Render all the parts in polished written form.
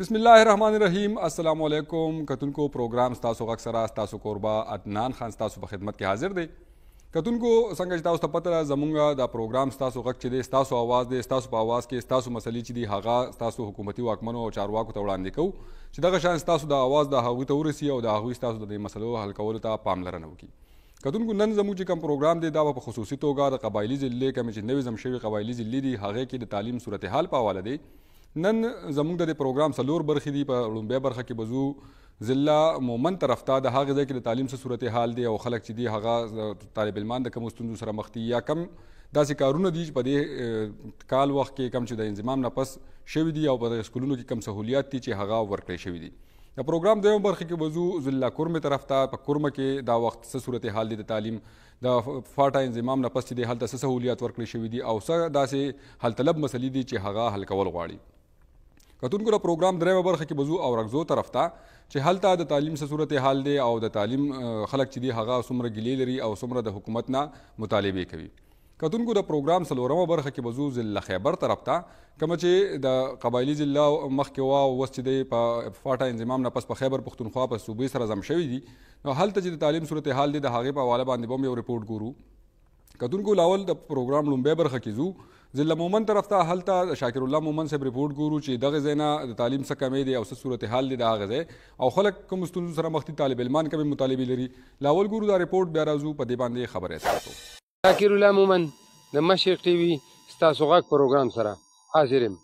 بسم الله الرحمن الرحیم. السلام علیکم. کتونکو، پروګرام ستاسو غږ سره ستاسو کوربه عدنان خان ستاسو په خدمت کې حاضر دی. کتونکو، څنګه چې تاسو ته پته ده، زمونږ دا پروګرام ستاسو غږ چې دی، ستاسو आवाज دی. ستاسو په आवाज کې ستاسو مسلې چې دي، هغه ستاسو حکومتي واکمنو او چارواکو ته وړاندې کوو چې دغه شان ستاسو د आवाज د هغوی ته ورسي او د هغوی ستاسو د دې مسلو حل کولو ته پاملرنه وکړي. کتونکو، نن زموږ چې کوم پروګرام دی، دا به په خصوصي توګه د قبایلي ضلعې، کومې چې نوې ضم شوې قبایلي ضلعې دي، هغې کې د تعلیم صورتحال په حواله دی. نن زموږ د دې پروګرام څلور برخې دي. په لومړۍ برخه کې به ځو ضلع مومند طرف ته، د هغې ځای کې د تعلیم څه صورتحال دی او خلک چې دي، هغه طالب علمان د کومو ستونزو سره مخ دي یا کم داسې کارونه دي چې په دې کال وخت کې کم چې د انضمام نه پس شوي دي او په سکولونو کې کم سهولیات دي چې هغه ورکړی شوي دي. د پروګرام دویمه برخه کې به ځو ضلع کورمې طرف ته، په کورمه کې دا وخت څه صورتحال دی، د تعلیم د فاټا انضمام نه پس چې دی، هلته څه سهولیات ورکړی شوي دي او څه داسې حل طلب مسلې دي چې هغه حل کول غواړي. کتونکو، د پروګرام درېیمه برخه کې به ځو اورکزو طرف ته چې هلته د تعلیم څه صورتحال دی او د تعلیم خلک چې دي، هغه څومره ګیلې لري او څومره د حکومت نه مطالبې کوي. کتونکو، د پروګرام څلورمه برخه کې به ځو ضلع خیبر طرف ته، کومه چې د قبایلي ضلع مخکې وه او اوس چې دی، په فاټا انضمام نه پس په خیبر پښتونخوا په صوبې سره ضم شوي دي. نو هلته چې د تعلیم صورتحال دی، د هغې په حواله باندې به هم یو رپورټ ګورو. کتونکو، لاول د پروګرام لومبۍ برخه کې ځو ضلع مومند طرف ته، هلته شاکر الله مومند صاحب رپورټ ګورو چې دغه ځای نه د تعلیم څه کمی دی او څه صورتحال دی د هغه ځای او خلک کوم ستونزو سره مخ دي، طالب علمان کومې مطالبې لري. لاول ګورو دا رپورټ، بیا راځو په دې باندې خبرې اترې کوو. شاکر الله مومند د مشرق ټي وي ستاسو غږ پروګرام سره حاضر یم.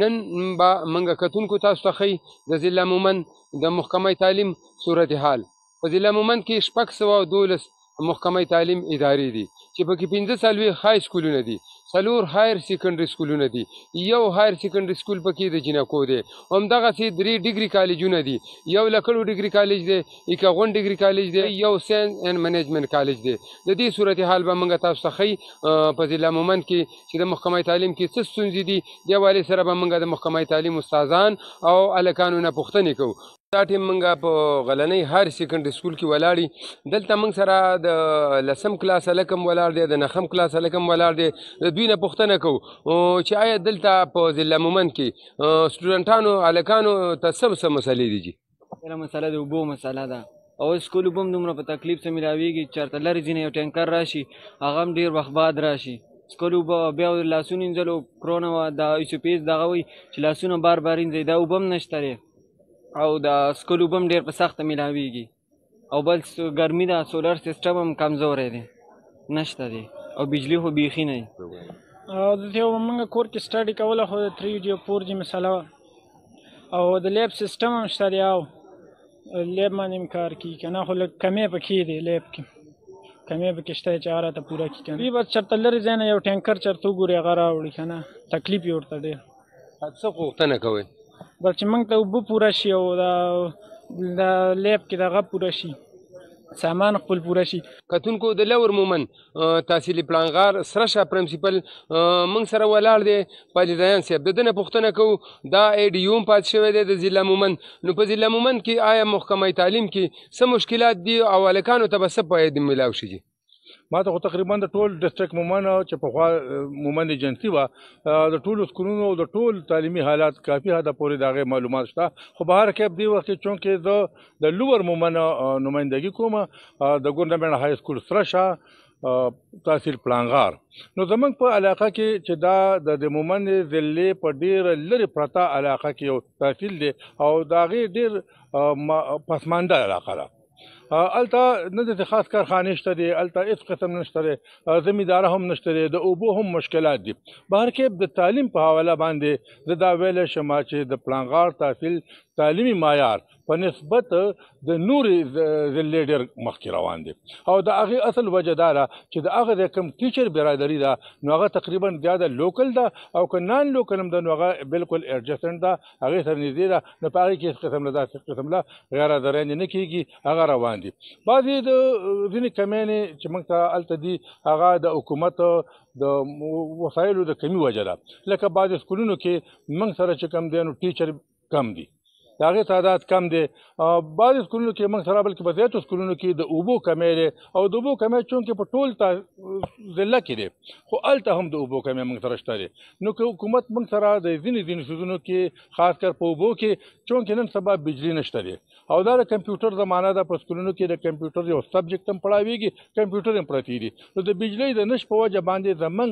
نن به موږ کتونکو تاسو ته ښیي د ضلع مومند د محکمه تعلیم صورتحال. په ضلع مومند کې 612 محکمه تعلیم ادارې دي چې پکې 45 های سکولونه دي، څلور هایر سیکنډري سکولونه دي، یو هایر سیکنډري سکول پکې د جینکو دی. همدغسې درې ډګري کالجونه دي، یو لکړو ډګري کالج دی، ایکاغون ډګري کالج دی، یو ساینس اینډ منیجمنټ کالج دی. د دې صورتحال به موږ تاسو ته ښیي په ضلع مومند کې چې د محکمه تعلیم کې څه ستونزې دي. دې حوالې سره به موږ د محکمه تعلیم استادان او هلکانو نه پوښتنې کوو. دا ټیم موږ په غلنۍ هایر سیکنډري سکول کې ولاړ. دلته موږ سره د لسم کلاس هلک هم ولاړ دی، د نهم کلاس هلک هم ولاړ دی. د دوی نه پوښتنه کوو چې آیا دلته په ضلع مومند کې سټوډنټانو هلکانو ته څه څه مسلې دي جي؟ بله مسله د اوبو مسله ده او سکول اوبه هم دومره په تکلیف سره میلاویږي. چېرته لرې ځینې یو ټینکر راشي، هغه هم ډېر وخت بعد راشي. څکلو اوبه بیا لاسونه وینځلو، کرونا وه، دا ایس او پي ایس دغه وایي چې لاسونه بار بار وینځئ، دا اوبه هم نشته دی او د څکلو اوبه هم ډېر په سخته میلاویږي. او بل ګرمي ده، سولر سیسټم هم کمزوری دی، نشته دی او بجلي خو بیخي نه. او د دې موږ کور کې سټډي کوله خو د 3 جي 4 جي مسله وه او د لیب سیسټم هم شته دی او لیب باندې هم کار کیږي که نه، خو لږ کمی پکې دی، لیب کې کمی پکې شته چې هغه راته پوره کړي که نه. دوی به چېرته لرې ځای نه یو ټینکر چېرته وګوري، هغه راوړي که نه، تکلیف یې ورته ډېر. څه غوښتنه کوئ؟ بس چې موږ ته اوبه پوره شي او دا د لیب کې دغه پوره شي، سامان خپل پوره شي. کتونکو، د لور مومند تحصیلي پلانغار سره شاه پرنسپل موږ سره ولاړ دی، پالیزیان صاحب. د ده نه پوښتنه کوو، دا ای ډي یو هم پات شوی دی د ضلع مومند، نو په ضلع مومند کې آیا محکمه تعلیم کې څه مشکلات دي او هلکانو ته به څه فاید میلاو شي؟ ما ته خو تقریبا د ټول ډسټریکټ مومند چې پخوا مومند ایجنسي وه، د ټولو سکولونو او د ټول تعلیمي حالات کافي حده پورې د هغې معلومات شته. خو به هر کیف دې وخت کې چونکې زه د لور مومند نمایندګي کوم، د ګورنمنټ های سکول سره شاه تحصیل پلانغار، نو زموږ په علاقه کې چې دا د مومند ضلعې په ډېره لرې پرته علاقه کې یو تحصیل دی او د هغې ډېر پسمانده علاقه ده. هلته نه داسې خاص کارخانې شته دی، هلته هېڅ قسم نشته دی، زمینداره هم نشته دی، د اوبو هم مشکلات دي. بهر کې د تعلیم په حواله باندې زه دا ویلی شم چې د پلانغار تحصیل تعلیمي معیار په نسبت د نورې ضلعې ډېر مخکې روان دی او د هغې اصل وجه دا ده چې د هغه ځای کوم ټیچر برادري ده، نو هغه تقریبا زیاده لوکل ده او که نان لوکل هم ده، نو هغه بالکل ایډجسټنټ ده، هغې سره نږدې ده، نو په هغې کې هېڅ قسم له داسې قسم له غیر حاضرۍ نه کېږي، هغه روان دي. بعضې د ځینې کمینې چې موږ ته هلته دي، هغه د حکومت د وسایلو د کمي وجه ده، لکه بعضې سکولونو کې موږ سره چې کوم دی، نو ټیچر کم دي. د هغې تعداد کم دی. بعضې سکولونو کې موږ سره، بلکې په زیاتو سکولونو کې د اوبو کمی دی، او د اوبو کمی چونکې په ټول ضلع کې دی، خو هلته هم د اوبو کمی موږ سره شته دی. نو که حکومت موږ سره د ځینې ځینې څیزونو کې، خاص کر په اوبو کې، چونکې نن سبا بجلي نشته دی او دا د کمپیوټر زمانه ده، په سکولونو کې د کمپیوټر یو subject هم پړاویږي، کمپیوټر هم پرتې دي، نو د بجلۍ د نشت په وجه باندې زمونږ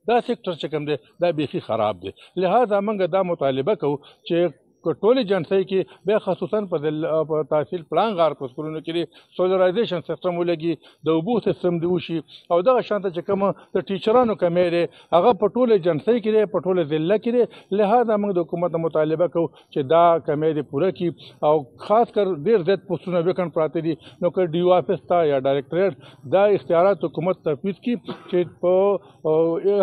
دا sector چې کوم دی دا بیخي خراب دی. لهذا موږ دا مطالبه کوو چې که ټولې ایجنسۍ کې، بیا خصوصا په تحصیل پړانګ غار په سکولونو کې دې solarization system ولګي، د اوبو سیستم دې وشي، او دغه شان ته چې کوم د ټیچرانو کمی دی هغه په ټوله ایجنسۍ کې دی، په ټوله ضلع کې دی. لهذا موږ د حکومت مطالبه کوو چې دا کمی دې پوره کړي، او خاص کر ډېر زیات پوسټونه vacant پراته دي، نو که ډي او آفس ته یا ډایرکټریټ دا اختیارات حکومت تفویض کړي چې په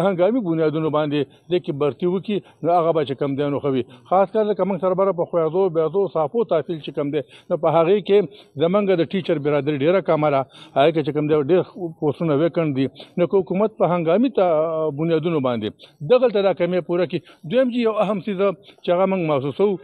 هنګامي بنیادونو باندې دې کې برتي وکړي، نو هغه به چې کوم دی نو ښه وي. خاص کر لکه موږ سره بره په خویزو بیزو صافو تحصیل چې کوم دی، نو په هغې کې زمونږ د teacher برادري ډېره کمه ده، هغې کې چې کوم دی ډېر پوسټونه vacant دي، نو که حکومت په هنګامي بنیادونو باندې دغلته دا کمی پوره کړي. دویم چې یو اهم څیز چې هغه موږ محسوسوو،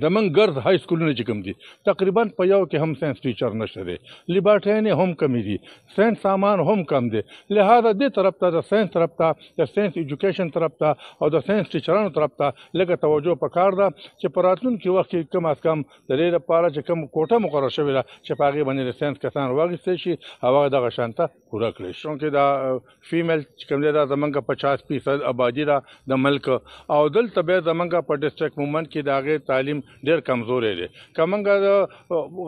زمونږ girls high سکولونه چې کوم دي تقریبا په یو کې هم science teacher نشته دی، لیبارټریانې هم کمې دي، ساینس سامان هم کم دی. لهذا دې طرف ته، د ساینس طرف ته، د science education طرف ته او د ساینس ټیچرانو طرف ته لږه توجه پکار ده چې په راتلونکي وخت کې کم از کم د دې لپاره چې کوم کوټه مقرر شوې ده چې په هغې باندې د ساینس کسان واخیستی شي او هغه دغه شان ته پوره کړی شي. چونکې دا female چې کوم دی دا زمونږ 50% آبادي ده د ملک، او دلته بیا زمونږ په district مومند کې د هغې تعلیم ډېر کمزوری دی. که موږ د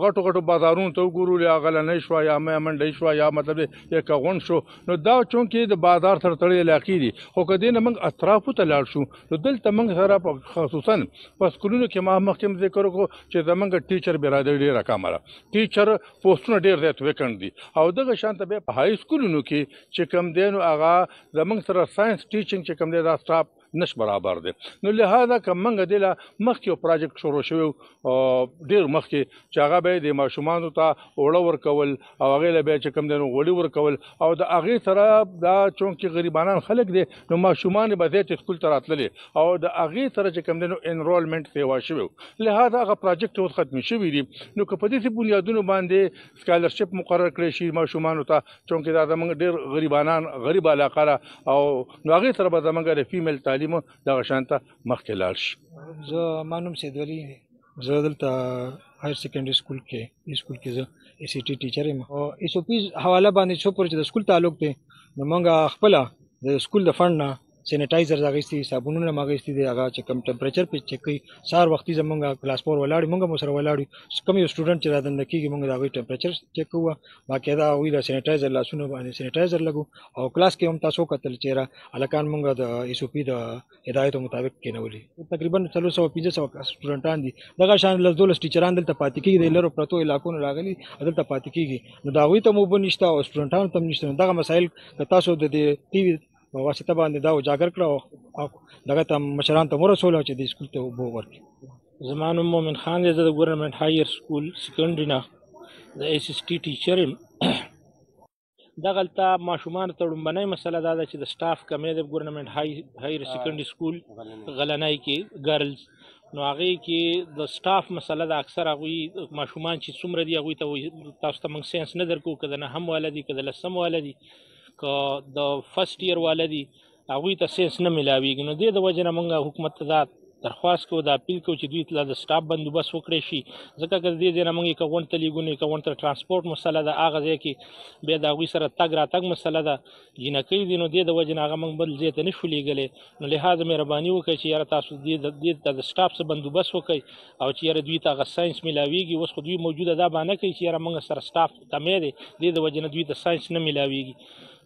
غټو غټو بازارونو ته وګورو، یا غلنۍ شوه یا منډۍ شوه یا مطلب یا که غونډ شو، نو دا چونکې د بازار سره تړلې علاقې دي، خو که دې نه موږ اطرافو ته لاړ شو نو دلته موږ سره خصوصا په سکولونو کې ما مخکې هم ذکر وکړو چې زموږ teacher برادري ډېره کمه ده، teacher پوسټونه ډېر زیات vacant دي، او دغه شان ته بیا په high سکولونو کې چې کوم دی نو هغه زموږ سره science teaching چې کوم دی دا staff نش برابر دی. نو لهذا که موږ دې له مخکې یو project شروع شوی ډېر مخکې چې هغه به یې د ماشومانو ته اوړه ورکول او هغې له بیا چې کوم دی نو غوړي ورکول، او د هغې سره دا چونکې غریبانان خلک دي نو ماشومان به زیات سکول ته راتللې او د هغې سره چې کوم دی نو enrollment سیوا شوی و. لهذا هغه project اوس ختمې شوي دي. نو که په داسې بنیادونو باندې scholarship مقرر کړی شي ماشومانو ته، چونکې دا زموږ ډېر غریبانان غریبه علاقه ده، او نو هغې سره به زموږ د female تعلیم دغه شان ته مخکې لاړ شي. زه ما نوم سید ولي، زه دلته higher secondary school کې سکول کې زه ICT teacher یم. او SOP حواله باندې څو پورې چې د سکول تعلق دی نو موږ خپله د سکول د fund نه sanitizer اخیستي، صابونونه هم اخیستي دي، هغه چې کوم temperature پې چک کوي سهار وختي زموږ class four ولاړ وي، موږ هم ورسره ولاړ یو، کوم یو student چې رادننه کېږي موږ د هغوی temperature check کوو، باقاعده هغوی د sanitizer لاسونو باندې sanitizer لګو، او کلاس کې هم تاسو وکتل چې را هلکان موږ د SOP د هدایتو مطابق کېنولي. تقریبا 400 500 سټوډنټان دي، دغه شان لس دولس ټیچران دلته پاتې کېږي، د لرو پرتو علاقو نه راغلي او دلته پاتې کېږي، نو د هغوی ته هم اوبه نشته او سټوډنټانو ته هم نشته. نو دغه مسایل که تاسو د دې ټي وي په واسطه باندې دا اجاګر کړه او دغه ته مشران ته ورسوله چې دې سکول ته اوبه ورکړي. زما نوم مومن خان دی، زه د government higher school secondary نه د SST teacher یم. دغلته ماشومانو ته لومړنۍ مسله دا ده چې د staff کمی دی government higher secondary school غلنۍ کې girls، نو هغې کې د staff مسله ده. اکثر هغوی ماشومان چې څومره دي هغوی ته وایي تاسو ته موږ ساینس نه درکوو، که د نهم والا دي، که د لسم والا دي، که د first year والا دي، هغوی ته ساینس نه میلاویږي. نو دې د وجې نه موږ حکومت ته دا درخواست کوو، دا اپیل کوو چې دوی ته د staff بندوبست وکړی شي، ځکه که د دې ځای نه موږ یې که غونډ ته لېږو نو که غونډ ته transport مسله ده، هغه ځای کې بیا د هغوی سره تګ راتګ مسله ده، جینکۍ دي، نو دې د وجې نه هغه موږ بل ځای ته نه شو لېږلی. نو لهذا مهرباني وکړئ چې یاره تاسو دې ته د staff څه بندوبست وکړئ او چې یاره دوی ته هغه ساینس میلاویږي. اوس خو دوی موجوده دا بهانه کوي چې یاره موږ سره staff کمی دی، دې د وجې نه دوی ته ساینس نه میلاویږي.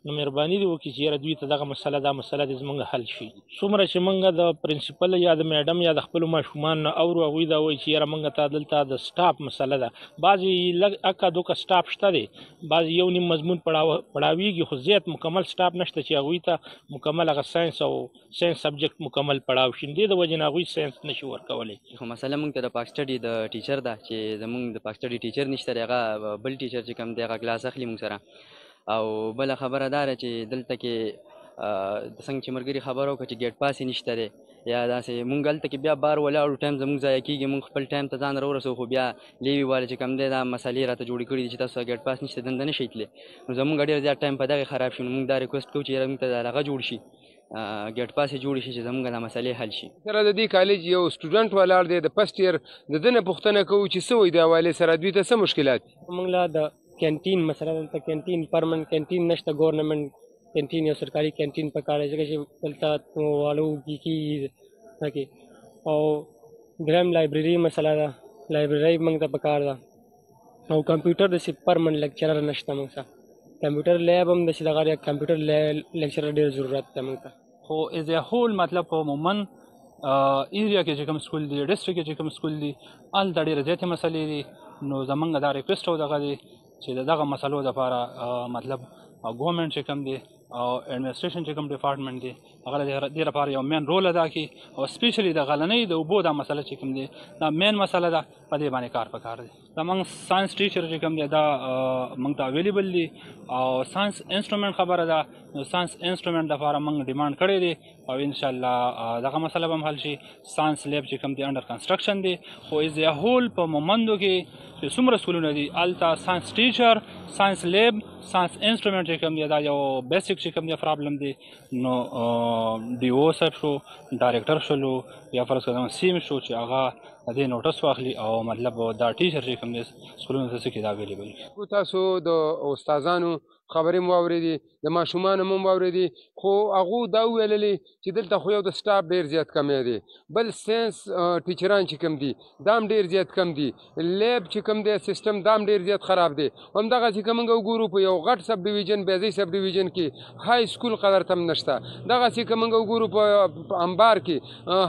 نو مهرباني دې وکړي چې یاره دوی ته دغه مسله دا مسله دې زموږ حل شي. څومره چې موږ د principal یا د میډم یا د خپلو ماشومانو نه اورو، هغوی دا وایي چې یاره موږ ته دلته د staff مسله ده. بعضې لږ اکا دوکه staff شته دی، بعضې یو نیم مضمون پړاویږي، خو زیات مکمل staff نشته چې هغوی ته مکمل هغه ساینس او science subject مکمل پړاو شي. دې د وجې نه هغوی ساینس نشي ورکولی. خو مسله موږ ته د پاک سټډي د teacher ده چې زموږ د پاک سټډي teacher نشته دی، هغه بل teacher چې کوم دی هغه کلاس اخلي موږ سره. او بله خبره دا ده چې دلته کې څنګه چې ملګري خبره وکړه چې gate pass یې نشته دی یا داسې مونږ هلته کې بیا بار ولاړو، ټایم زموږ ضایع کېږي، مونږ خپل ټایم ته ځان راورسوو، خو بیا لیوي والا چې کوم دی دا مسئلې راته جوړې کړي دي چې تاسو ګیټ پاس نشته دنده نه شئ تللی. نو زموږ ډېر زیات ټایم په دغې خراب شي. نو مونږ دا ریکویسټ کوو چې یاره موږ ته دا هغه جوړ شي، ګیټ پاس یې جوړ شي چې زموږ دا مسئلې حل شي. سره د دې کالج یو سټوډنټ ولاړ دی د فرسټ ایر، د ده نه پوښتنه کوو چې څه وایي د حوالې سره دوی ته څه مشکلات دي. موږ له د کینټین مسله، دلته کینټین پرمنټ کینټین نشته، ګورنمنټ کینټین یو سرکاري کینټین پکار دی، ځکه چې دلته واړه کېږي. او دریم لایبرېري مسله ده، لایبرېري موږ ته پکار ده. او کمپیوټر داسې پرمنټ لیکچرر نشته موږ سره، کمپیوټر لیب هم داسې دغه کمپیوټر لیکچرر ډېر ضرورت دی موږ ته. خو از ای هول مطلب په مومند ایریا کې چې کوم سکول دی، ډسټرکټ کې چې کوم سکول دی، هلته ډېرې زیاتې مسلې دي. نو زمونږ دا ریکویسټ او دغه دی چې د دغه مسلو دپاره مطلب ګورنمنټ چې کوم دی او اډمنسټریشن چې کوم ډپارټمنټ دی هغه د دې لپاره یو مین رول ادا کړي، او سپیشلی د غلنۍ د اوبو دا مسله چې کوم دی دا مین مسله ده، په دې باندې کار پکار دی. زمونږ ساينس ټیچر چې کوم دی دا موږ ته اویلیبل دی، او ساينس انسټرومنټ خبره ده، نو ساينس انسټرومنټ دپاره موږ ډیمانډ کړی دی، او انشاءالله دغه مسله به هم حل شي. ساينس لیب چې کوم دی انډر کنسټرکشن دی، خو از ای هول په مومندو کې چې څومره سکولونه دي هلته ساينس ټیچر، ساينس لیب، ساينس انسټرومنټ چې کوم دی دا یو بیسیک چې کوم دی پرابلم دی. نو ډي او صاحب شو، ډایرکټر شولو، یا فرض کړه سیم شو چې هغه د دې نوټس واخلي او مطلب دا ټیچر چې کوم دی سکولونو ته څه کې دا اویلیبل. تاسو د استادانو خبرې مو واورېدې، د ماشومانو مو واورېدې، خو هغو دا وویللې چې دلته خو یو د سټاف ډېر زیات کمی دی، بل ساینس ټیچران چې کوم دي دا هم ډېر زیات کم دي، لیب چې کوم دی سیستم دا هم ډېر زیات خراب دی. همدغسې که موږ وګورو په یو غټ سب ډیویژن بیزۍ سب ډیویژن کې های سکول قدر ته هم نشته. دغسې که موږ وګورو په انبار کې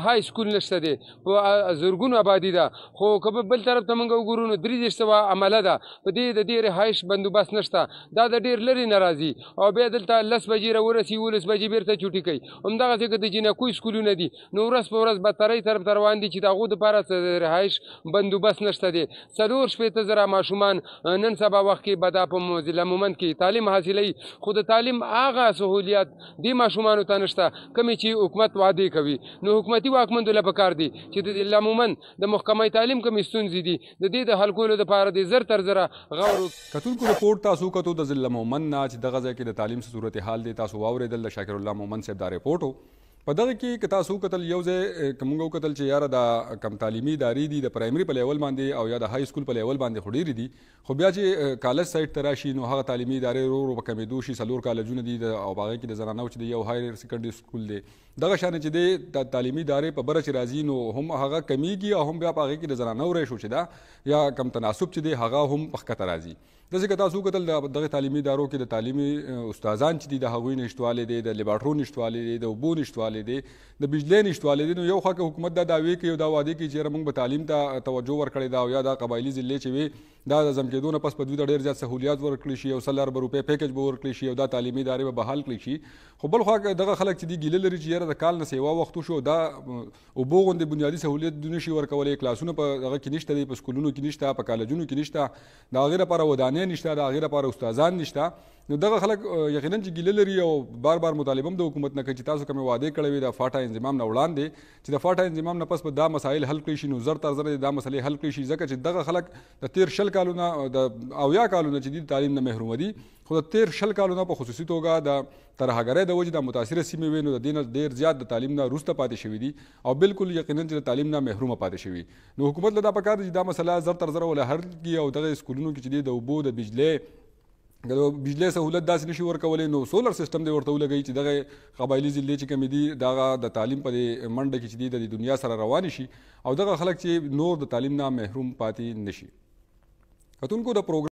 های سکول نشته دی، په زرګونو آبادي ده، خو که بل طرف ته موږ وګورو نو 300 عمله ده، په دې د دې رهایش بندوبست نشته، دا د ډېر لرې نه راځي او بیا دلته 10 بجې راورسي، 11 بجې بېرته چوټي کوي. همدغسې که د جینکو سکولونه دي نو ورځ په ورځ بدترۍ طرف ته روان دي چې د هغو دپاره څه رهایش بندوبست نشته دی. 64,000 ماشومان نن سبا وخت کې به دا په ضلع مومند کې تعلیم حاصلوي، خو د تعلیم هغه سهولیات دې ماشومانو ته نشته کومې چې حکومت وعدې کوي. نو حکومتي واکمندو له پکار دي چې د ضلع مومند د محکمه تعلیم کومې ستونزې دي د دې د حل کولو دپاره دې زر تر زره غور وکړي. کتونکو رپورټ تاسو کتو د ضلع مومند نه چې دغه ځای کې د تعلیم څه صورتحال دی تاسو واورېدل. د شاکر الله مومند صاحب دا رپورټ و. په دغه کې که تاسو وکتل یو ځای که موږ وکتل چې یاره دا کم تعلیمي ادارې دي د پرایمري په لیول باندې او یا د های سکول په لیول باندې خو ډېرې دي، خو بیا چې کالج سایډ ته راشي نو هغه تعلیمي ادارې ورو ورو په کمېدو شي. 4 کالجونه دي او په هغې کې د زنانو چې دی یو هایر سیکنډري سکول دی. دغه شان چې دی د تعلیمي ادارې په بره چې راځي نو هم هغه کمیږي او هم بیا په هغې کې د زنانو ریشو چې ده یا کم تناسب چې دی هغه هم په ښکته راځي. داسې که تاسو وکتل د دغه تعلیمي ادارو کې د تعلیمي استادان چې دي د هغوی نشتوالی دی، د لیبارټرو نشتوالی دی، د اوبو نشتوالی دی، د بجلۍ نشتوالی دی. نو یو خوا که حکومت دا دعوې کوي او دا وعدې کوي چې یاره موږ به تعلیم ته توجه ورکړې ده او یا دا قبایلي ضلعې چې وي دا د ضم کېدو نه پس په دوی ته ډېر زیات سهولیات ورکړی شي او 100 اربه روپۍ پیکج به ورکړی شي او دا تعلیمي ادارې به بحال کړی شي. خو بل خوا دغه خلک چې دي ګیله لري چې یاره د کال نه سیوا وخت وشو دا اوبو غوندې بنیادي سهولیت دوی نشي ورکولی، کلاسونه په دغه کې نشته دی، په سکولونو کې نشته، په کالجونو کې نشته، د هغې لپاره ودانۍ نشته، د هغې لپاره استادان نشته. نو دغه خلک یقینا چې ګیله لري او بار بار مطالبه هم د حکومت نه کوي چې تاسو کومې وعدې کړې وې د فاټا انضمام نه وړاندې چې د فاټا انضمام نه پس به دا مسایل حل کړی شي، نو زر تر زره دا مسلې حل کړی شي، ځکه چې دغه خلک د تېر 20 کالو نه د 70 کالو نه چې دي تعلیم نه محروم دي، خو د تېر 20 کالو نه په خصوصي توګه د ترهګرۍ د وجې د متاثره سیمې وې، نو د دې نه ډېر زیات د تعلیم نه وروسته پاتې شوي دي او بالکل یقینا چې د تعلیم نه محرومه پاتې شوي. نو حکومت له دا پکار دی چې دا مسله زر تر زره وله حل کړي او دغه سکولونو کې چې دي د اوبو د بجلۍ که د بجلۍ سهولت داسې نشي ورکولی نو سولر سیستم دی ورته ولګوي چې دغه قبایلي ضلعې چې کومې دي دغه د تعلیم په دې منډه کې چې دي د دې دنیا سره روانې شي او دغه خلک چې نور د تعلیم نه محروم پاتې نشي. کتونکو د پروګرام